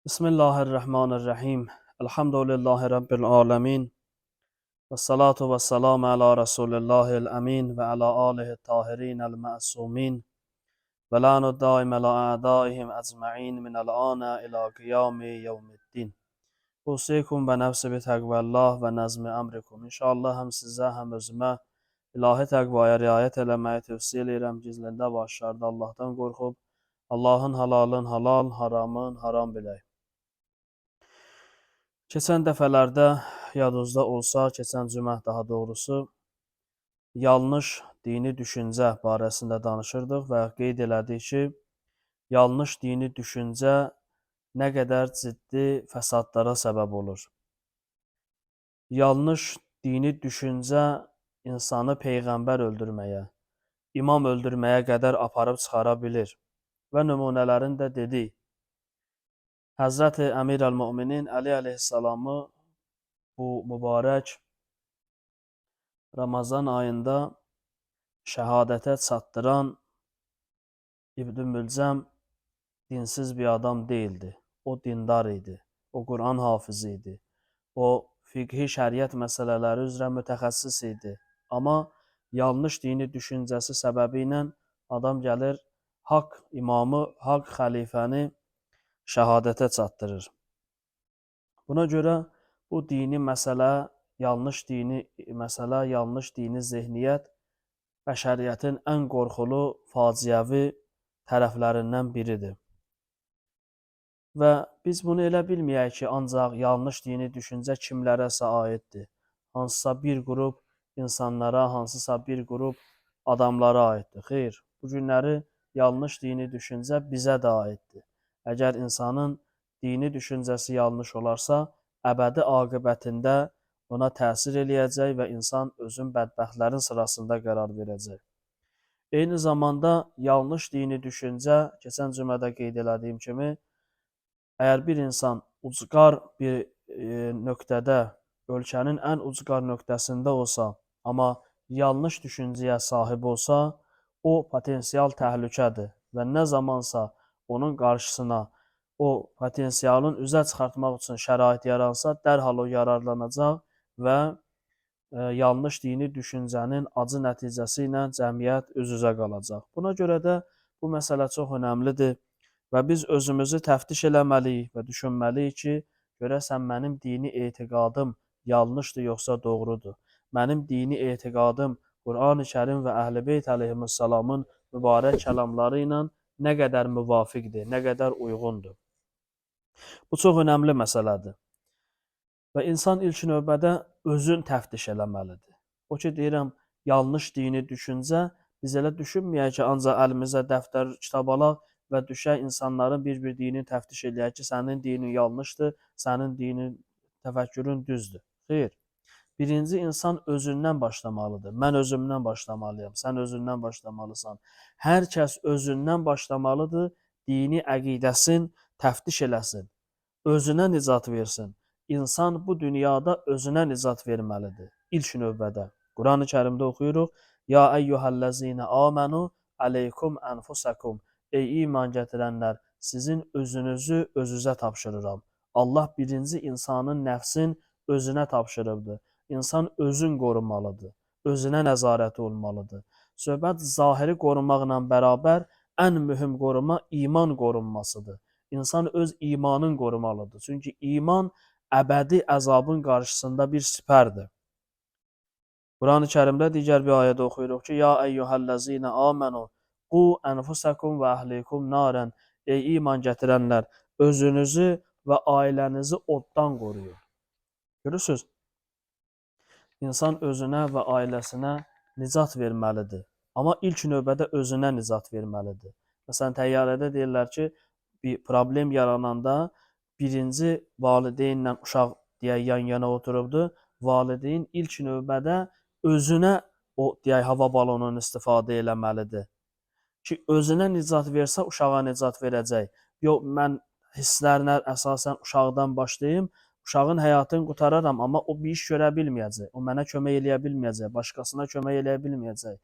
Bismillahirrahmanirrahim. Elhamdülillahi Rabbil alemin. Və salatu və salam əla Rasulillahil əmin və əla alihi tahirin əl-məsumin və lanu daim əla a'daihim əcma'in minəl ana ila qiyami yevmiddin. Usikum və nəfsi bi təqvəllah və nəzmi əmrikum. İnşallah həm sizə, həm özümə ilahi təqvaya riayət eləməyi tövsiyə eləyirəm. Gizlində və aşkarda Allahdan qorxub, Allahın halalın halal, haramın haram bilək. Keçən dəfələrdə yadınızda olsa, keçən cümə daha doğrusu, yanlış dini düşüncə barəsində danışırdıq və qeyd elədik ki, yanlış dini düşüncə nə qədər ciddi fəsadlara səbəb olur. Yanlış dini düşüncə insanı peyğəmbər öldürməyə, imam öldürməyə qədər aparıb çıxara bilir və nümunələrini də dedik. Həzrəti Əmir əl-Möminin Əli əleyhissalamı bu mübarək Ramazan ayında şəhadətə çatdıran İbn Mülcəm dinsiz bir adam deyildi. O dindar idi. O Quran hafizi idi. O fiqhi şəriət məsələləri üzrə mütəxəssis idi. Amma yanlış dini düşüncəsi səbəbi ilə adam gəlir haqq imamı, haqq xəlifəni şəhadətə çatdırır. Buna görə bu dini məsələ, yanlış dini məsələ, yanlış dini zehniyyət bəşəriyyətin ən qorxulu, faciəvi tərəflərindən biridir. Və biz bunu elə bilməyək ki, ancaq yanlış dini düşüncə kimlərəsə aiddir. Hansısa bir qrup insanlara, hansısa bir qrup adamlara aiddir. Xeyr, bu günləri yanlış dini düşüncə bizə də aiddir. Əgər insanın dini düşüncəsi yanlış olarsa, əbədi aqibətində ona təsir eləyəcək və insan özün bədbəxtlərin sırasında qərar verəcək. Eyni zamanda yanlış dini düşüncə, keçən cümədə qeyd elədiyim kimi, əgər bir insan ucqar bir nöqtədə, ölkənin ən ucqar nöqtəsində olsa, amma yanlış düşüncəyə sahib olsa, o potensial təhlükədir və nə zamansa onun qarşısına o potensialın üzə çıxartmaq üçün şərait yaransa, dərhal o yararlanacaq və yanlış dini düşüncənin acı nəticəsi ilə cəmiyyət üz-üzə qalacaq. Buna görə də bu məsələ çox önəmlidir və biz özümüzü təftiş eləməliyik və düşünməliyik ki, görəsən mənim dini etiqadım yanlışdır yoxsa doğrudur? Mənim dini etiqadım Qur'an-ı Kərim və Əhl-i Beyt əleyhimussalamın mübarək kəlamları ilə nə qədər müvafiqdir, nə qədər uyğundur. Bu çox önəmli məsələdir. Və insan ilk növbədə özün təftiş eləməlidir. O ki, deyirəm, yanlış dini düşüncə, biz elə düşünməyək ki, ancaq əlimizə dəftər, kitab alaq və düşək insanların bir-bir dinini təftiş eləyək ki, sənin dinin yanlışdır, sənin dinin təfəkkürün düzdür. Xeyr. Birinci insan özündən başlamalıdır. Mən özümdən başlamalıyam, sən özündən başlamalısan. Hər kəs özündən başlamalıdır, dini əqidəsin təftiş eləsin, özünə nicat versin. İnsan bu dünyada özünə nicat verməlidir. İlk növbədə. Quran-ı Kərimdə oxuyuruq: Ya əyyuhəl-ləzinə amanu aleykum ənfusakum. Ey iman gətirənlər, sizin özünüzü özünüzə tapşırıram. Allah birinci insanın nəfsin özünə tapşırıbdır. İnsan özün qorumalıdır, özünə nəzarəti olmalıdır. Söhbət zahiri qorumaqla bərabər ən mühüm qoruma iman qorunmasıdır. İnsan öz imanını qorumalıdır. Çünki iman əbədi əzabın qarşısında bir sipərdir. Quran-ı Kərimdə digər bir ayədə oxuyuruq ki, Ya əyyuhəl-ləzinə amanu qu ənfusakum və əhlikum narən. Ey iman gətirənlər, özünüzü və ailənizi oddan qoruyun. Görürsünüz? İnsan özünə və ailəsinə nicat verməlidir. Amma ilk növbədə özünə nicat verməlidir. Məsələn, təyyarədə deyirlər ki, bir problem yarananda birinci valideynlə uşaq deyək yan-yana oturubdur. Valideyn ilk növbədə özünə o deyək hava balonunu istifadə eləməlidir. Ki özünə nicat versə uşağa nicat verəcək. Yox, mən hisslərinə əsasən uşaqdan başlayım, uşağın həyatını qutararam, amma o bir iş görə bilməyəcək. O mənə kömək eləyə bilməyəcək, başqasına kömək eləyə bilməyəcək.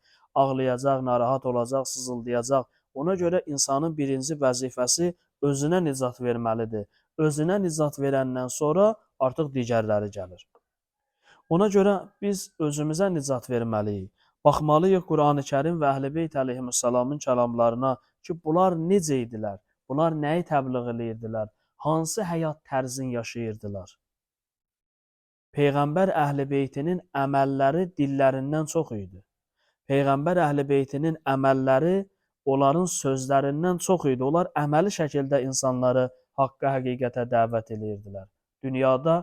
Ağlayacaq, narahat olacaq, sızıldayacaq. Ona görə insanın birinci vəzifəsi özünə nicat verməlidir. Özünə nicat verəndən sonra artıq digərləri gəlir. Ona görə biz özümüzə nicat verməliyik. Baxmalıyıq Qurani Kərim və Əhl-i Beyt əleyhimussalamın kəlamlarına ki, bunlar necə idilər? Bunlar nəyi təbliğ eləyirdilər? Hansı həyat tərzini yaşayırdılar? Peyğəmbər Əhl-i Beytinin əməlləri dillərindən çox idi. Peyğəmbər Əhl-i Beytinin əməlləri onların sözlərindən çox idi. Onlar əməli şəkildə insanları haqqa, həqiqətə dəvət eləyirdilər. Dünyada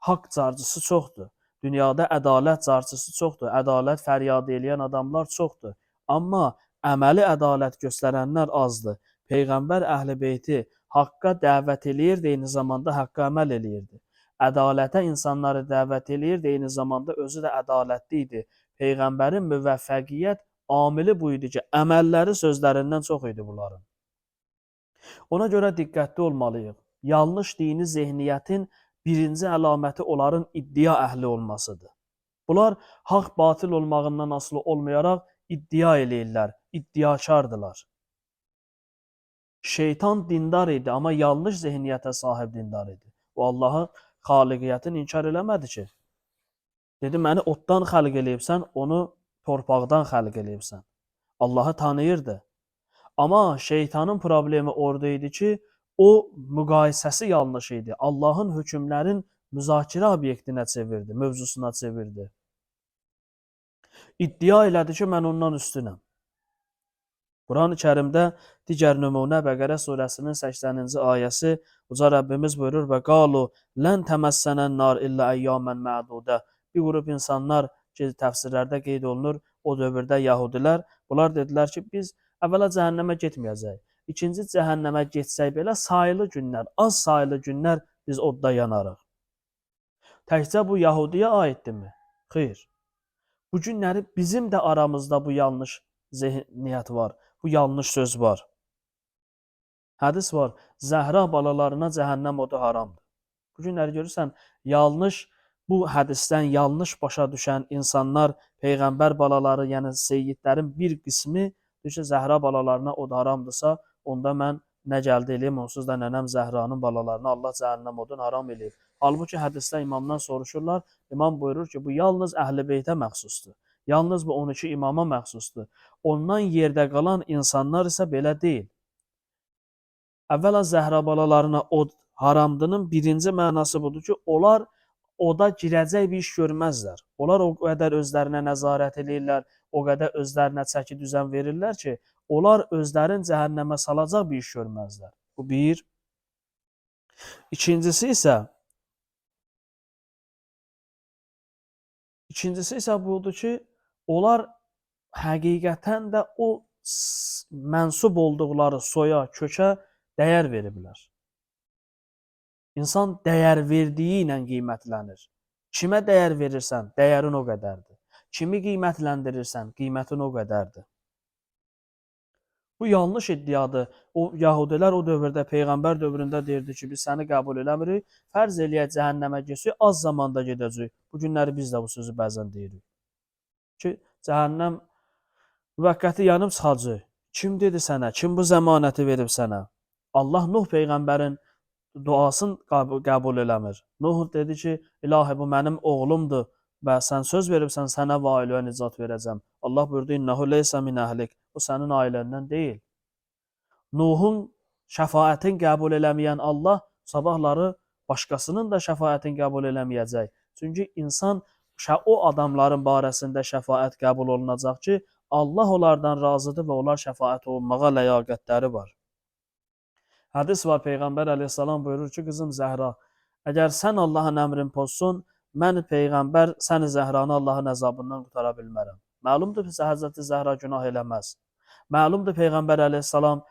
haqq carçısı çoxdur. Dünyada ədalət carçısı çoxdur. Ədalət fəryadı eləyən adamlar çoxdur. Amma əməli ədalət göstərənlər azdır. Peyğəmbər Əhl-i Beyti haqqa dəvət eləyirdi, eyni zamanda haqqa əməl eləyirdi. Ədalətə insanları dəvət eləyirdi, eyni zamanda özü də ədalətli idi. Peyğəmbərin müvəffəqiyyət amili bu idi ki, əməlləri sözlərindən çox idi bunların. Ona görə diqqətli olmalıyıq. Yanlış dini zehniyyətin birinci əlaməti onların iddia əhli olmasıdır. Bunlar haqq batil olmağından asılı olmayaraq iddia eləyirlər, iddiakardılar. Şeytan dindar idi, amma yanlış zehniyyətə sahib dindar idi. O Allahın xaliqiyyətini inkar eləmədi ki. Dedi, məni oddan xəlq eləyibsən, onu torpaqdan xəlq eləyibsən. Allahı tanıyırdı. Amma şeytanın problemi orada idi ki, o müqayisəsi yanlış idi. Allahın hökmlərin müzakirə obyektinə çevirdi, mövzusuna çevirdi. İddia elədi ki, mən ondan üstünəm. Quran-ı Kərimdə digər nümunə Bəqərə surəsinin 80-ci ayəsi Uca Rəbbimiz buyurur və qalu lən təməssənən nar illə əyyamən mədudə. Bir qrup insanlar ki, təfsirlərdə qeyd olunur, o dövrdə yəhudilər, bunlar dedilər ki, biz əvvəla cəhənnəmə getməyəcəyik. İkinci cəhənnəmə getsək belə sayılı günlər, az sayılı günlər biz odda yanarıq. Təkcə bu Yahudiyə aiddirmi? Xeyr. Bu günləri bizim də aramızda bu yanlış zehniyyət var, bu yanlış söz var. Hədis var, Zəhra balalarına cəhənnəm odu haramdır. Bu günləri görürsən, yanlış bu hədisdən yanlış başa düşən insanlar, peyğəmbər balaları, yəni seyyidlərin bir qismi deyir ki, Zəhra balalarına od haramdırsa, onda mən nə gəldi eləyim, onsuz da nənəm Zəhranın balalarına Allah cəhənnəm odunu haram eləyib. Halbuki hədisdə imamdan soruşurlar, imam buyurur ki, bu yalnız Əhl-i Beytə məxsusdur. Yalnız bu 12 imama məxsusdur. Ondan yerdə qalan insanlar isə belə deyil. Əvvəla Zəhra balalarına od haramdının birinci mənası budur ki, onlar oda girəcək bir iş görməzlər. Onlar o qədər özlərinə nəzarət eləyirlər, o qədər özlərinə çəki düzən verirlər ki, onlar özlərin cəhənnəmə salacaq bir iş görməzlər. Bu bir. İkincisi isə budur ki, onlar həqiqətən də o mənsub olduqları soya, kökə dəyər veriblər. İnsan dəyər verdiyi ilə qiymətlənir. Kimə dəyər verirsən, dəyərin o qədərdir. Kimi qiymətləndirirsən, qiymətin o qədərdir. Bu yanlış iddiadır. O yəhudilər o dövrdə, peyğəmbər dövründə deyirdi ki, biz səni qəbul eləmirik, fərz eləyək cəhənnəmə getsək, az zamanda gedəcəyik. Bu günləri biz də bu sözü bəzən deyirik. Ki, cəhənnəm müvəqqəti yanıb çıxacaq. Kim dedi sənə? Kim bu zəmanəti verib sənə? Allah Nuh peyğəmbərin duasını qəbul eləmir. Nuh dedi ki, ilahi bu mənim oğlumdur və sən söz veribsən, sənə və ailəyə nicat verəcəm. Allah buyurdu, İnnehu leysə min əhlik. O sənin ailəndən deyil. Nuhun şəfaətini qəbul eləməyən Allah sabahları başqasının da şəfaətini qəbul eləməyəcək. Çünki insan o adamların barəsində şəfaət qəbul olunacaq ki, Allah onlardan razıdır və onlar şəfaət olunmağa ləyaqətləri var. Hədis var, Peyğəmbər əleyhissalam buyurur ki, qızım Zəhra, əgər sən Allahın əmrini pozsun, mən Peyğəmbər səni Zəhranı Allahın əzabından qutara bilmərəm. Məlumdur ki, Həzrəti Zəhra günah eləməz. Məlumdur Peyğəmbər əleyhissalam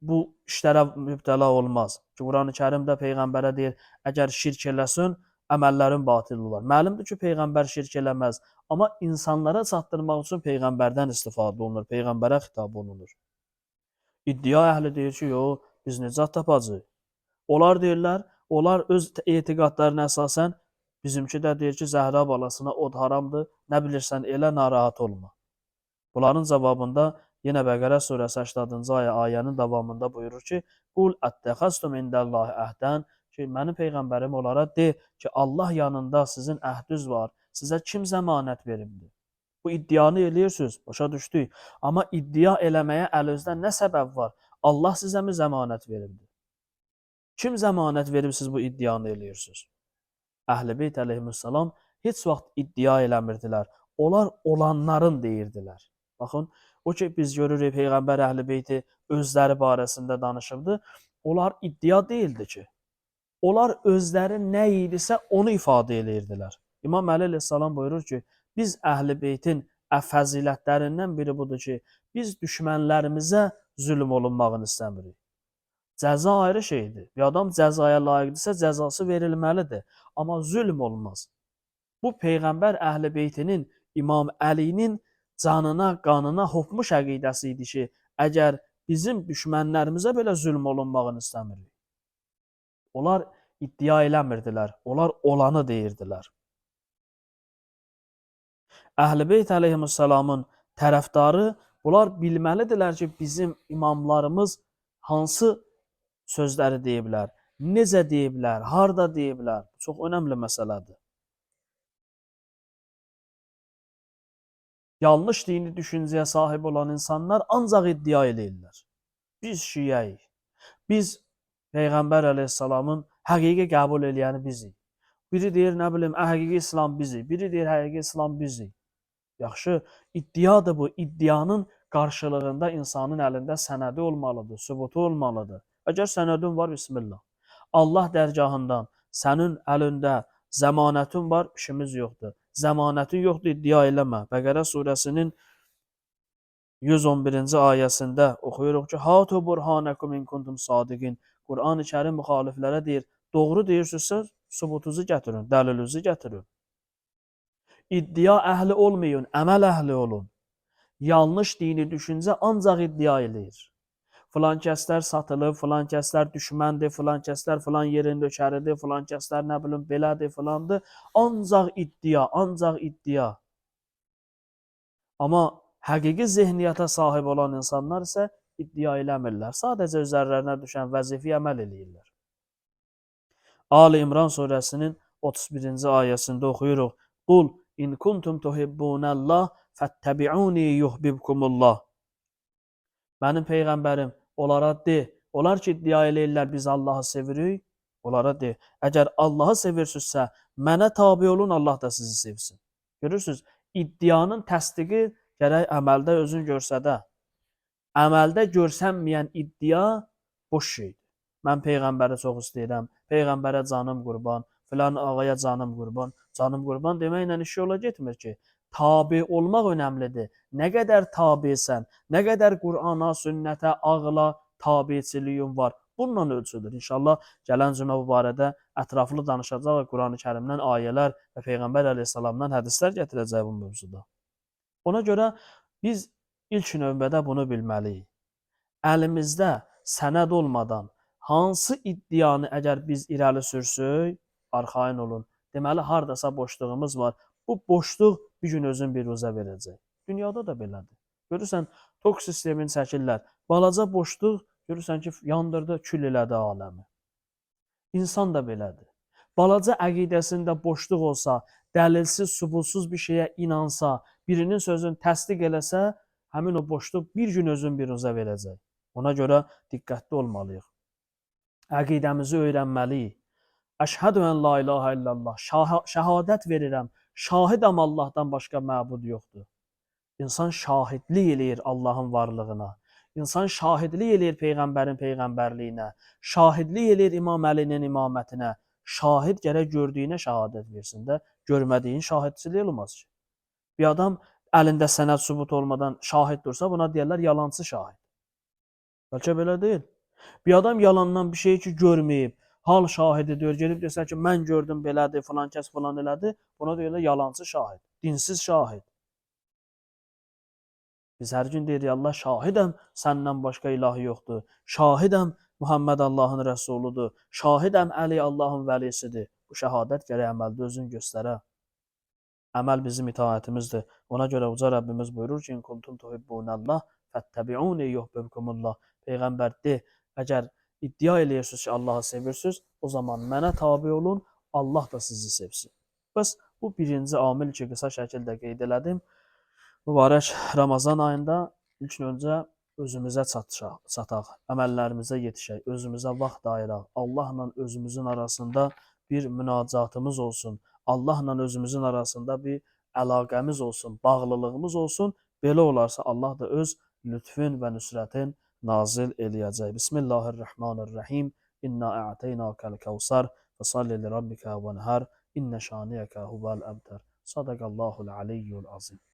bu işlərə mübtəla olmaz. Ki, Quran-ı Kərimdə Peyğəmbərə deyir, əgər şirk eləsin, əməllərin batil olar. Məlumdur ki, Peyğəmbər şirk eləməz. Amma insanlara çatdırmaq üçün Peyğəmbərdən istifadə olunur, Peyğəmbərə xitab olunur. İddia əhli deyir ki, yox, biz nicat tapacağıq. Onlar deyirlər, onlar öz etiqadlarına əsasən bizimki də deyir ki, Zəhra balasına od haramdır, nə bilirsən elə narahat olma. Bunların cavabında Yenə Bəqərə surəsi 80-cı ayə ayənin davamında buyurur ki: "Qul əttəxəstum indallahi əhdən" ki, mənim peyğəmbərim onlara de ki, Allah yanında sizin əhdiniz var. Sizə kim zəmanət veribdir? Bu iddianı eləyirsiniz, başa düşdük. Amma iddia eləməyə əlinizdə nə səbəb var? Allah sizə mi zəmanət veribdir? Kim zəmanət verib siz bu iddianı eləyirsiniz? Əhl-i Beyt əleyhissalam heç vaxt iddia eləmirdilər. Onlar olanların deyirdilər. Baxın, o ki biz görürük Peyğəmbər Əhl-i Beyti özləri barəsində danışıbdı. Onlar iddia deyildi ki. Onlar özləri nə idisə onu ifadə eləyirdilər. İmam Əli əleyhissalam buyurur ki, biz Əhl-i Beytin fəzilətlərindən biri budur ki, biz düşmənlərimizə zülm olunmağını istəmirik. Cəza ayrı şeydir. Bir adam cəzaya layiqdirsə, cəzası verilməlidir. Amma zülm olmaz. Bu Peyğəmbər Əhl-i Beytinin, İmam Əlinin canına, qanına hopmuş əqidəsi idi ki, əgər bizim düşmənlərimizə belə zülm olunmağını istəmirik. Onlar iddia eləmirdilər, onlar olanı deyirdilər. Əhl-i Beyt əleyhissalamın tərəfdarı bunlar bilməlidirlər ki, bizim imamlarımız hansı sözləri deyiblər, necə deyiblər, harda deyiblər. Bu çox önəmli məsələdir. Yanlış dini düşüncəyə sahib olan insanlar ancaq iddia eləyirlər. Biz şiəyik. Biz Peyğəmbər əleyhissalamın həqiqi qəbul eləyəni bizik. Biri deyir, nə bilim, həqiqi İslam bizik. Biri deyir, həqiqi İslam bizik. Yaxşı, iddiadır bu. İddianın qarşılığında insanın əlində sənədi olmalıdır, sübutu olmalıdır. Əgər sənədin var, bismillah. Allah dərgahından sənin əlində zəmanətin var, işimiz yoxdur. Zəmanətin yoxdur, iddia eləmə. Bəqərə surəsinin 111-ci ayəsində oxuyuruq ki, Hatu burhanakum in kuntum sadiqin. Qur'an-ı Kərim müxaliflərə deyir, doğru deyirsinizsə, sübutunuzu gətirin, dəlilinizi gətirin. İddia əhli olmayın, əməl əhli olun. Yanlış dini düşüncə ancaq iddia eləyir. Filan kəslər satılıb, filan kəslər düşməndir, filan kəslər filan yerin nökəridir, filan kəslər nə bilim belədir, filandır. Ancaq iddia, ancaq iddia. Amma həqiqi zehniyyətə sahib olan insanlar isə iddia eləmirlər. Sadəcə üzərlərinə düşən vəzifəyə əməl eləyirlər. Ali İmran surəsinin 31-ci ayəsində oxuyuruq. Qul in kuntum tuhibbunallah fəttəbi'uni yuhibbukumullah. Mənim peyğəmbərim onlara de, onlar ki iddia eləyirlər biz Allahı sevirik, onlara de, əgər Allahı sevirsinizsə, mənə tabe olun, Allah da sizi sevsin. Görürsünüz, iddianın təsdiqi gərək əməldə özün görsədə. Əməldə görsənməyən iddia boş şeydir. Mən peyğəmbəri çox istəyirəm, peyğəmbərə canım qurban, filan ağaya canım qurban. Canım qurban deməklə iş yola getmir ki. Tabi olmaq önəmlidir. Nə qədər tabisən, nə qədər Qur'ana, sünnətə, ağla tabiçiliyin var. Bununla ölçülür. İnşallah gələn cümə bu barədə ətraflı danışacaq Qur'an-ı Kərimdən ayələr və Peyğəmbər əleyhissalamdan hədislər gətirəcək bu mövzuda. Ona görə biz ilk növbədə bunu bilməliyik. Əlimizdə sənəd olmadan hansı iddianı əgər biz irəli sürsək, arxayın olun. Deməli, hardasa boşluğumuz var. Bu boşluq bir gün özün bir ruzə verəcək. Dünyada da belədir. Görürsən, tok sistemini çəkirlər. Balaca boşluq, görürsən ki, yandırdı, kül elədi aləmi. İnsan da belədir. Balaca əqidəsində boşluq olsa, dəlilsiz, sübutsuz bir şeyə inansa, birinin sözünü təsdiq eləsə, həmin o boşluq bir gün özün bir ruzə verəcək. Ona görə diqqətli olmalıyıq. Əqidəmizi öyrənməliyik. Əşhədü ən la ilahə illallah. Şəhadət verirəm. Şahidəm Allahdan başqa məbud yoxdur. İnsan şahidlik eləyir Allahın varlığına. İnsan şahidlik eləyir Peyğəmbərin peyğəmbərliyinə. Şahidlik eləyir İmam Əlinin imamətinə. Şahid gərək gördüyünə şəhadət versin də, görmədiyin şahidçilik olmaz ki. Bir adam əlində sənəd sübut olmadan şahid dursa, buna deyərlər yalançı şahid. Bəlkə belə deyil. Bir adam yalandan bir şey ki görməyib, hal şahididir, gedib desə ki, mən gördüm belədir, filan kəs filan elədi, buna deyirlər yalançı şahid, dinsiz şahid. Biz hər gün deyirik, Allah şahidəm, səndən başqa ilah yoxdur. Şahidəm, Muhammed Allahın rəsuludur. Şahidəm, Əli Allahın vəlisidir. Bu şəhadət gərək əməldə özün göstərə. Əməl bizim itaətimizdir. Ona görə uca Rəbbimiz buyurur ki, İn kuntum tuhibbunallah Fəttəbi'uni yuhibbukumullah. Peyğəmbər de, əgər iddia eləyirsiniz ki, Allahı sevirsiniz, o zaman mənə tabe olun, Allah da sizi sevsin. Bəs bu birinci amil ki, qısa şəkildə qeyd elədim. Mübarək Ramazan ayında ilk öncə özümüzə çatışaq, çataq, əməllərimizə yetişək, özümüzə vaxt ayıraq, Allahla özümüzün arasında bir münacatımız olsun, Allahla özümüzün arasında bir əlaqəmiz olsun, bağlılığımız olsun. Belə olarsa Allah da öz lütfün və nüsrətin nazil eləyəcək. Bismillahirrahmanirrahim. İnna a'teynakəl kəvsər. Fəsalli li rabbikə vənhər. İnnə şaniyəkə huvel əbtər. Sadaqallahul aliyyul azim.